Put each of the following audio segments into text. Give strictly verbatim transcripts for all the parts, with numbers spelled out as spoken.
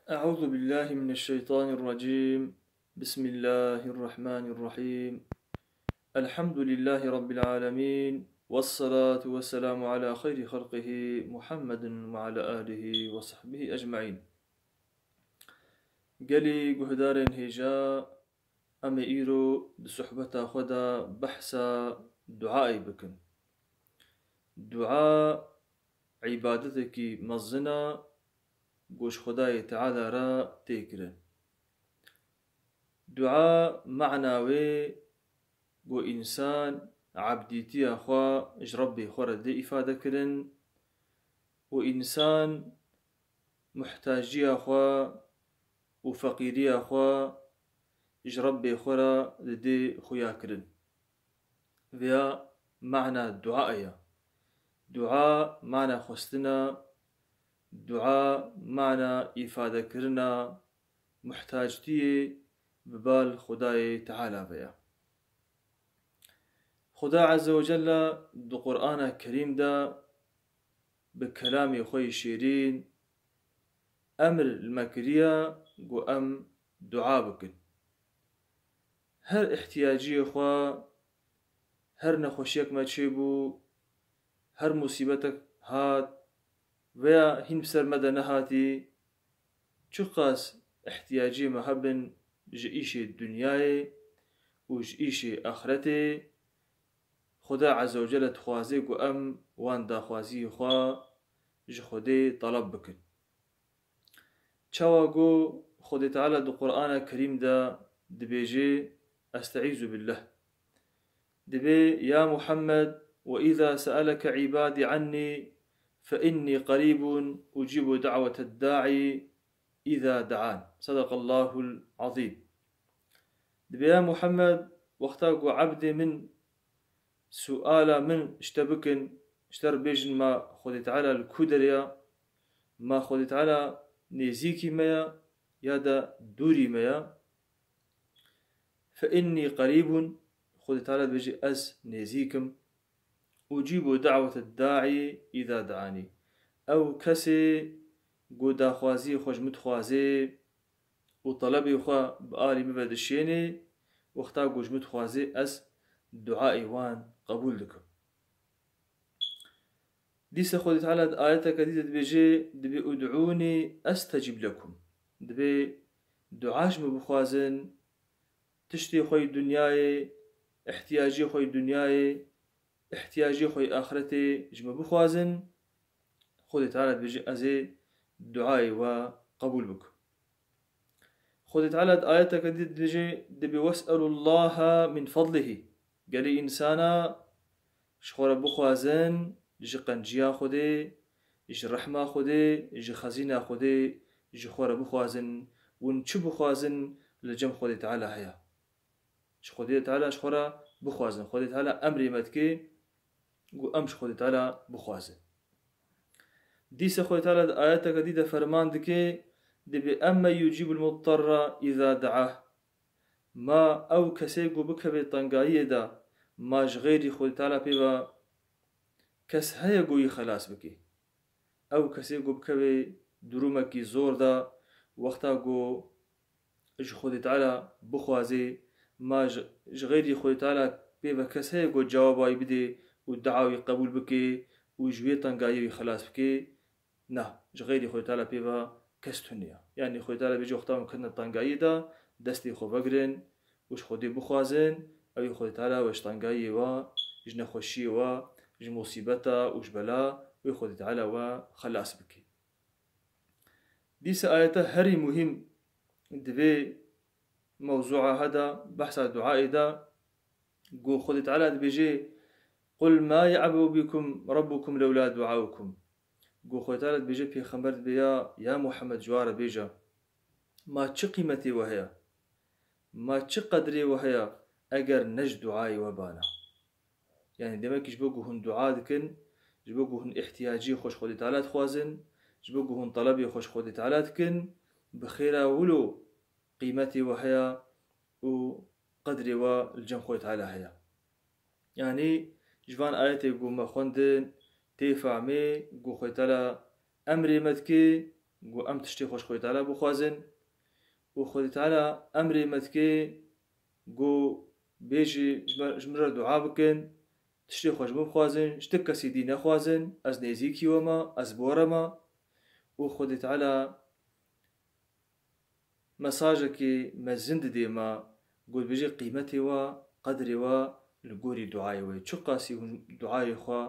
أعوذ بالله من الشيطان الرجيم. بسم الله الرحمن الرحيم. الحمد لله رب العالمين. والصلاة والسلام على خير خلقه محمد وعلى آله وصحبه أجمعين. Gelî guhdarên hêja, em ê îro di sohbeta xwe de behsa duayê bikin. Dua îbadetekî mezin e ku ji Xwedayê Teala re tê kirin. Dua mana wê ku însan ebdîtiya xwe ji Rebbê xwe re dê îfade kirin û însan muhtaciya xwe û feqîriya xwe ji Rebbê xwe re didê xuya kirin. Vêya mana dua ye. Dua mana xwestina, dua mana îfadekirina muhtactiyê bi bal Xwedayê Teala ve ye. Xuda Azze ve Celle di Qur'ana Kerîm de bi kelamê xwe yê şêrîn emr li me kiriye ku em dua bikin. Her ihtiyaciyê xwe, her nexweşiyek me çêbû, her musîbetek hat veya hîn bi ser me de nehatî, çiqas ihtiyaciyê me hebin ji îşê dinyayê û ji îşê axretê, Xuda Azze ve Celle dixwaze ku em wan daxwaziyê xwe ji Xwedê teleb bikin. Çawa ku Xwedê Teala di Qur'ana Kerîm de dibêje, Estaizu billah. Dibê, Ya Muhammed, وإذا سألك عبادي عني فإني قريب أجيب دعوة الداعي إذا دعان. صدق الله العظيم. Dibê, Ya Muhammed, wexta ku ebdê min suala min ji te bikin, ji te re bêjin, ma Xwedê Teala li ku derê ya, ma Xwedê Teala nêzîkî me ya, ya de dûrî me ya. فإني قريب, Xwedê Teala dibêje, ez nêzîk im. أجيب دعوة الداعي إذا دعاني. Ew kesê ku daxwaziyê xwe ji min dixwaze û telebê xwe bi alî min ve dişêne, wexta ku ji min dixwaze, ez duayê wan qebûl dikim. Dîsa Xwedê Teala di ayeteke dî de dibêje, dibê, ادعوني أستجب لكم. Dibê dua ji min bixwazin, tiştê xwe yê dinyayê, ihtiyacê xwe yê dinyayê, ihtiyacê xwe yê axretê ji min bixwazin, Xwedê Teala dibêje, ez ê duayê we qebûl bikim. Xwedê Teala di ayeteke dî dibêje, dibê, واسألوا الله من فضله. Gelî însana ji xwe re bixwazin ji qenciya Xwedê, ji rehma Xwedê, ji xezîna Xwedê ji xwe re bixwazin, hûn çi bixwazin li cem Xwedê Teala heye. Ji Xwedê Teala ji xwe re bixwazin. Xwedê Teala emrê me dike ku em ji Xwedê Teala bixwazin. Dîsa Xwedê Teala di ayeteke dî de ferman dike, dibê, أمن يجيب المضطر إذا دعاه. Ma ew kesê ku bikeve tengayiyê de, ma ji xeyrî Xwedê Teala pê ve kes heye ku yî xelas bike? Ew kesê ku bikeve durumekî zor de, wexta ku ji Xwedê Teala bixwaze, ma ji, ji xeyrî Xwedê Teala pê ve kes heye ku cewaba wî bide û dua wî qebûl bike û ji wê tengayiyê wî xelas bike? Na, ji xeyrî Xwedê Teala pê ve kes tune ye. Yanî Xwedê Teala bêje, wexta hûn ketine tengayiyê de, destê xwe vegirin û ji Xwedê bixwazin, ew ê Xwedê Teala we ji tengayiyê we, ji nexweşiyê we, ji musîbeta û ji bela wê Xwedê Teala we xelas bike. Dîsa ayeta herî muhîm di vê mewzûa he de, behsa duayê de, ku Xwedê Teala dibêje, قل ما يعبأ بكم ربكم لولا دعاؤكم. Ku Xwedê Teala dibêje, pêxember dibê, ya, ya Muhammed, ji wan re bêje, ma çi qîmetê we heye? Ma çi qedrê we heye eger ne ji duayê we bana? Yanî demek ki ji bo ku hûn dua dikin, ji bo ku hûn ihtiyaciyê xwe ji Xwedê Teala dixwazin, ji bo ku hûn telebê xwe ji Xwedê Teala dikin, bi xêra wilo qîmetê we heye û qedrê we li cem Xwedê Teala heye. Yanî ji van ayetê ku me xwendin, tê fehmê ku Xwedê Teala emrê me dike, Go em tiştê xwe ji Xwedê Teala bixwazin û Xwedê Teala emrê me dike, go bêjî ji me, ji min re dua bikin, tiştê xwe ji min bixwazin, ji ti kesî dî nexwazin, ez nêzîkî we me, ez bi we re me. Û Xwedê Teala mesajekî mezin didê me, go dibêje qîmetê we, qedrê we li gorî duayê we. Çiqasî hûn duayê xwe,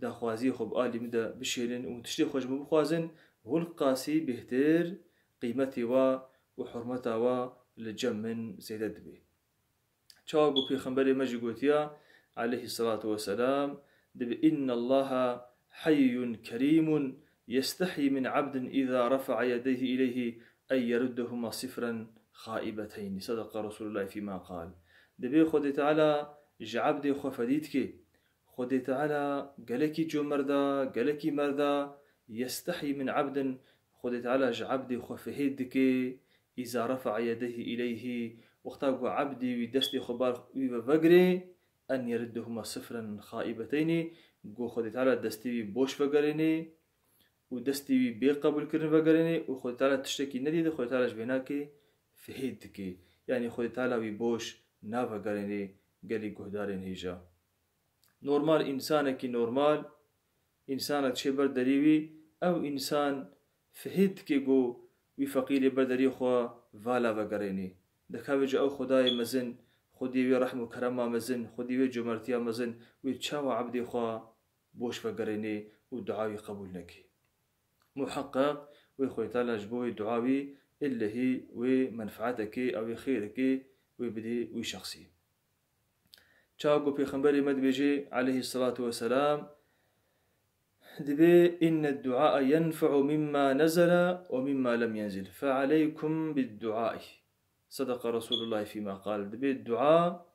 daxwaziyê xwe bi alî min de bişênin û tiştê xwe ji min bixwazin, hilqasî bêhtir qîmetê we û hurmeta we li cem min zêde dibe. Çawa ku Pêxemberê me jî gotiya, aleyhisselatu vesselam, dibe, "Innallaha hayyun kerimun yestehyi min abdin iza rafa'a yedeyhi ileyhi en yeruddehuma sifren xaibeteyn." Sadaqa Resulullah fîma qal. Dibe Xwedê Teala ji ebdê xwe fedî dike. Xwedê Teala gelekî comerd e, gelekî merd e, yestehyi min abdin, Xwedê Teala ji ebdê xwe fihêt dike, îza refa'a yedeyhi îleyhî, wexta ku ebdê wî destê xwe bar wî ve vegirê, en yeruddehuma sifren xaîbeteynî, ku Xwedê Teala destê wî boş vegerênê û destê wî bê qebûlkirin vegerênê û Xwedê Teala tiştekî nedî de Xwedê Teala ji vê nake fihêt dike. Yanî Xwedê Teala wî boş navegerênê gelî guhdarên hêja. Normal, însanekî normal, însanek çê ber derî wî, ew însan fihêt dike ku wî feqîrê ber derî xwe vala vegerênê. Dikeve ji ew Xwedayê mezin, Xwediyê wê rehm û kerema mezin, Xwediyê wê comertiya mezin, wê çawa ebdê xwe boş vegerênê û dua wî qebûl neke. Muheqeq wê Xwedê Teala ji bo wê dua wî illehî wê menfeetekê, ew ê xêrekê wê bidê wî şexsî. Çawa ku Pêxemberê me dibêje, aleyhisselatu vesselam, dibê, "Inne duaa yenfe'u mimma nezele ve mimma lem yenzil. Fe aleykum bid duai." Sadaqa Resulullah fîma qal. Dibê dua,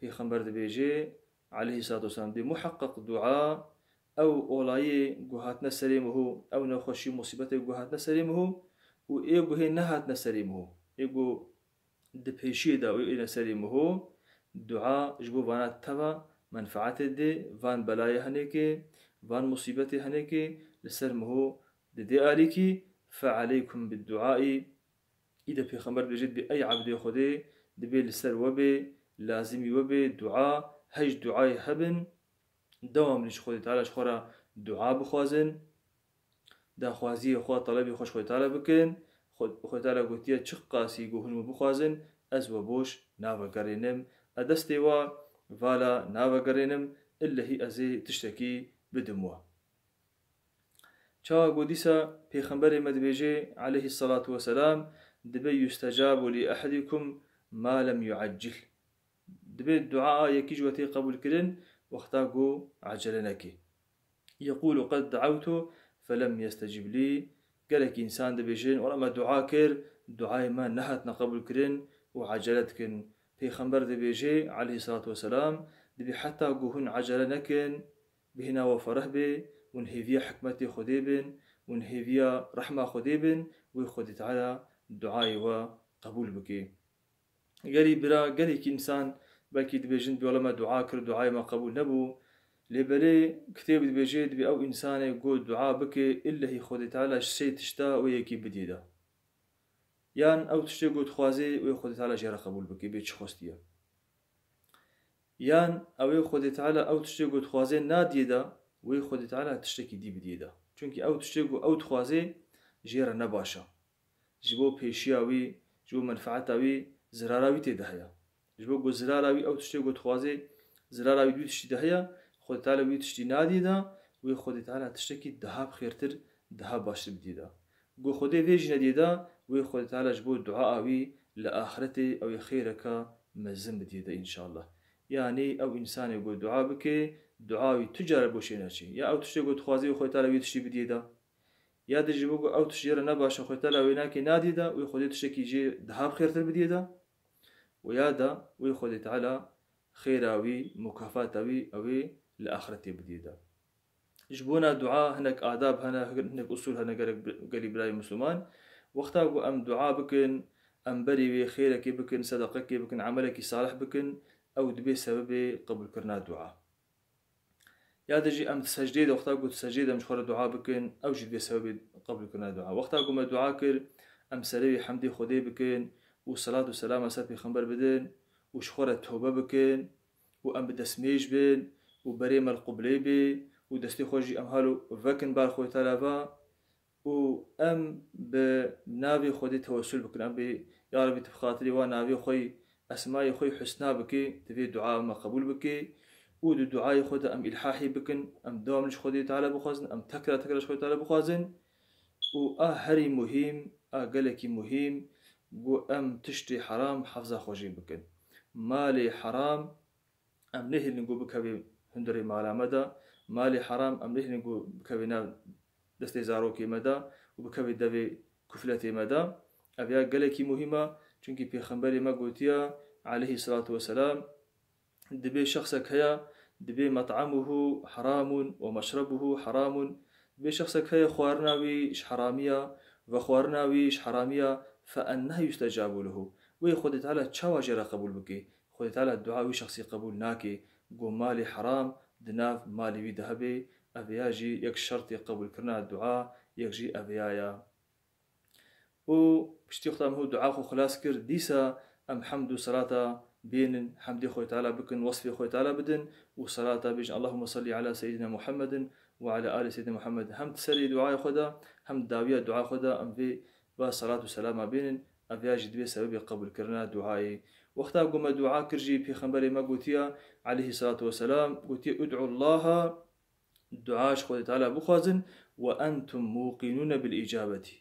Pêxember dibêje, aleyhisselatu vesselam, dibê muheqeq dua, ew olayê ku hatine serê miho, ew nexweşî û musîbetê ku hatine serê miho û ê ku hê nehatine serê miho, ê ku di pêşiyê de û êne serê miho, dua ji bo vana teva menfaetê dê, van belayê henêkê, van musîbetê henêkê li ser miho didê alîkî, fe aleykum bid duai, îde Pêxember dibêje, dibê ey ebdê Xwedê, dibê li ser we bê, lazimî we bê, dua, hej duayê hebin, dewam li ji Xwedê Teala ji xwe re dua bixwazin, daxwaziyê xwe, telebê xwe ji Xwedê Teala bikin. Xwe-, Xwedê Teala gotiye, "Çiqasî ku hûn min bixwazin, ez we boş navegerînim. Ez destê we vala navegerînim, illehî ez ê tiştekî bidim we." Çawa ku dîsa Pêxemberê me dibêje, aleyhisselatu vesselam, dibe, "Yustecabu li ehedikum ma lem yuaccil." Dibe dua a yekî ji we tê qebûlkirin, wexta ku ecele neke. Yekûlu qed de'awtu felem yestecib lî. Gelek însan dibêjin, "Wela me dua kir, duayê me nehatine qebûlkirin û ecele dikin." Pêxember dibêje, aleyhisselatu vesselam, dibê heta ku hûn ecele nekin, bêhna we fereh bê, hûn hêviya hikmetê Xwedê bin, hûn hêviya rehma Xwedê bin, wê Xwedê Teala duayê we qebûl bike. Gelî bira, gelekî însan belkî dibêjin, "Wela me dua kir, duayê me qebûl nebû." Lê belê kitêb dibêje, dibê ew însanê ku dua bike, illehî Xwedê Teala ji sê tişta wê yekî bidî de. Yan ew tiştê ku dixwazê, wê Xwedê Teala jê re qebûl bike, bê çi xwestiye. Yan ew ê Xwedê Teala ew tiştê ku dixwazê nadiyê de, wê Xwedê Teala tiştekî dî bidiyê de. Çunkî ew tiştê ku ew dixwazê jê re ne baş e. Ji bo pêşiya wî, ji bo menfaeta wî, zirara wî tê de heye. Ji bo ku zirara wî ew tiştê ku dixwazê, zirara wî di wî tiştî de heye, Xwedê Teala wî tiştî nadiyê de, wê Xwedê Teala tiştekî daha bi xêrtir, daha baştir bidiyê de. Ku Xwedê vê jî nediyê de, wê Xwedê Teala ji bo dua wî li axretê ew ê xêreka mezin bidiyê de înşallah. Yanî ew însanê ku dua bike, dua wî tu cara boşê neçe. Ya ew tiştê ku dixwazê wê Xwedê Teala wî tiştî bidiyê de. Ya de ji bo ku ew tişt jê re ne baş e, Xwedê Teala wê nake nadiyê de, wê Xwedê tiştekî jê daha bi xêrtir bidiyê de. Û ya de wê Xwedê Teala xêra wî, mukafata wî, ew ê li axretê bidiyê de. Ji bona dua hinek adab hene, hinek usûl hene gerek bi-, gelî birayê Misliman. Wexta ku em dua bikin, em berî wê xêrekê bikin, sedeqekê bikin, emelekî salih bikin, ew dibe sebebê qebûlkirina dua. Ya de jî em di secdeyê de, wexta ku di secdeyê de em ji xwe re dua bikin, ew jî divê sebebê qebûlkirina dua. Wexta ku me dua kir, em serê wî hemdê Xwedê bikin û selat û selama ser Pêxember bidin û ji xwe re tewbe bikin û em bi destmêj bin û berê me li qibleyê bê û destê xwe jî em halo vekin bar Xwedê Teala ve û em bi navê Xwedê tewessul bikin. Em bê, ya Rebî, tu bi xatirê wa navê xwe yî, esmayê xwe yî husna bikê, divê dua me qebûl bikê û di duayê xwe de em îlhahê bikin, em dewam ji Xwedê Teala bixwazin, em tekrar tekrar ji Xwedê Teala bixwazin û a herî muhîm, a gelekî muhîm, ku em tiştê heram hefza xwe jê bikin. Malê heram em nehêlin ku bikevê hundirê mala me de, malê heram em nehêlin ku bikevê nav destê zarokê me de û bikevê devê kufletê me de. Ev ya gelekî muhîm e, çunkî Pêxemberê me gotiye, aleyhî selatu weselam, dibê şexsek heye, dibê met'amuhu heramun we meşrebuhu heramun, dibê şexsek heye xwarina wî ji heramî ya, vexwarina wî ji heramî ya, fe ennehe yustecabu lehu. Wê Xwedê Teala çawa jê re qebûl bike? Xwedê Teala dua wî şexsî qebûl nake. Ku malê heram di nav malê wî de hebe, ev ya jî yek şertê qebûlkirina dua, yek jî ev ya ye. Û piştî wexta em hû dua xwe xilas kir, dîsa em hemd û selata bênin, hemdê Xwedê Teala bikin, wesfê Xwedê Teala bidin û selata bêjin, Allahümme salli ala seyyidina Muhammedin ve ala ali seyyidina Muhammed. Hem di serê duaya xwe de, hem di dawiya dua xwe de em vê va selat û selama bênin, ev ya jî divê sebebê qebûlkirina duayê. Wexta ku me dua kir jî, Pêxemberê me gotiye, aleyhî selatu weselam, gotiye, "Ud'u Allaha", dua ji Xwedê Teala bixwazin, "ve entum muqînûne bil îcabetî."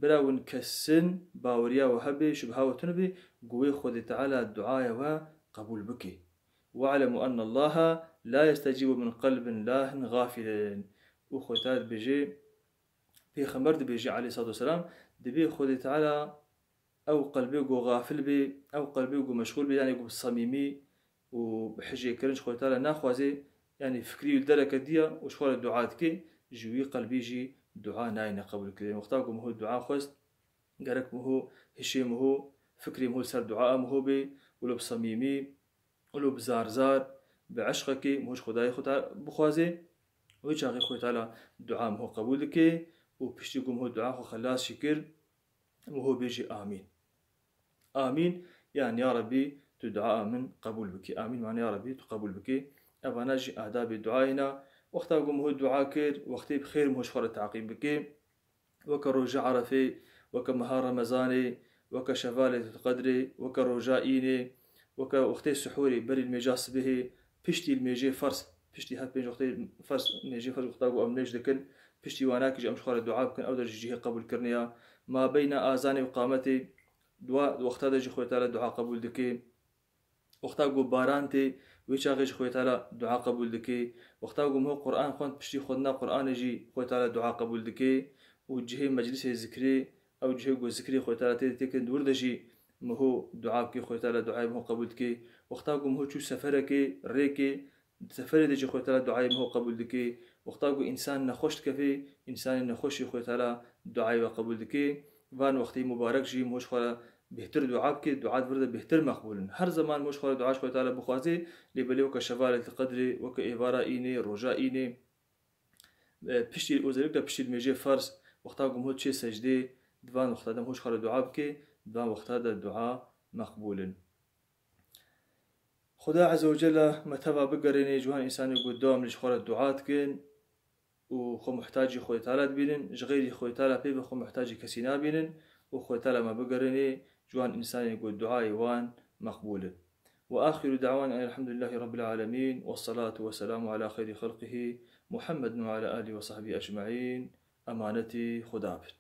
Bira win kesin baweriya we hebe, şubha we tune be, ku wê Xwedê Teala duaya we qebûl bike. "Ve'lemu ennallaha la yestecîbu min qelbin lahin gafilin." Û Xwedê Teala dibêje, Pêxember dibêje, aleyhî selatu weselam, dibê Xwedê Teala ew qelbê ku xafil bê, ew qelbê ku meşxûl bê, yanî ku bi samîmî û bi hijêkirin ji Xwedê Teala naxwazê, yanî fikrî wî li dereke diya û ji xwe re dua dike, ji wî qelbî jî dua nayêne qebûlkirin. Wexta ku miho dua xwest, gerek miho hişê miho, fikrê miho li ser dua miho bê û li bi samîmî û li bi zar zar, bi eşqekê miho ji Xwedayê xwe Teala bixwaze. Wê çaxê Xwedê Teala dua miho qebûl dike û piştî ku miho dua xwe xelas jî kir, miho bêjî amîn. Amîn, yan ya Rebî, tu dua min qebûl bikî. Amîn, mane ya Rebî, tu qebûl bikî. Evana jî adabê duayê ne. Wexta ku miho dua kir, wextê bi xêr miho ji xwe re taqîb bikê. Weke roja Erefê, weke meha Remezanê, weke şeva Leyletul Qedrê, weke roja Înê, weke wextê sihûrê, berî li mêja sibihê, piştî li mêjê ferz, piştî her pênc wextê ferz, mêjê ferz wexta ku em nêj dikin, piştî wanakî jî em ji xwe re dua bikin, ew der jî cihê qebûlkirinê ya. Ma beyna azanê û qametê, di wa wexta de jî Xwedê Teala dua qebûl dike. Wexta ku baran tê, wê çaxê jî Xwedê Teala dua qebûl dike. Wexta ku miho Quran xwend, piştî xwendina Quranê jî Xwedê Teala dua qebûl dike. Û cihê meclisê zikrê, ew cihê ku zikrê Xwedê Teala tê têkin, di wir de jî miho dua bike, Xwedê Teala duayê miho qebûl dike. Wexta ku miho çû seferekê, rêkê, di seferê de jî Xwedê Teala duayê miho qebûl dike. Wexta ku însan nexweş dikeve, însanê nexweş jî Xwedê Teala duayê we qebûl dike. Van wextê mubarek jî miho ji xwe re bêhtir dua bike, dua di vir de bêhtir meqbûl in. Her zeman miho ji xwe re dua ji Xwedê Teala bixwaze, lê belê weke şeva Leyletul Qedrê, weke êvara Înê, roja Înê, e, piştî, özellikle piştî li mêjê ferz, wexta ku miho diçê secdê, di van wexta de miho ji xwe re dua bike, di van wexta de dua meqbûl in. Xuda Azze ve Celle me teva bigerîne ji wan însanê ku dewam ji xwe re dua dikin û xwe muhtacî Xwedê Teala dibînin, ji xeyrî Xwedê Teala pê ve xwe muhtacî kesî nabînin û Xwedê Teala me bigerîne ji wan însanê ku duayê wan meqbûl in. Ve axiru da'wana elhamdülillahi rabbil alemin ve salatu ve selamu ala xeyri xelqihi Muhammedin ve ala alihi ve sahbihi ecmaîn. Emanetî Xuda bin.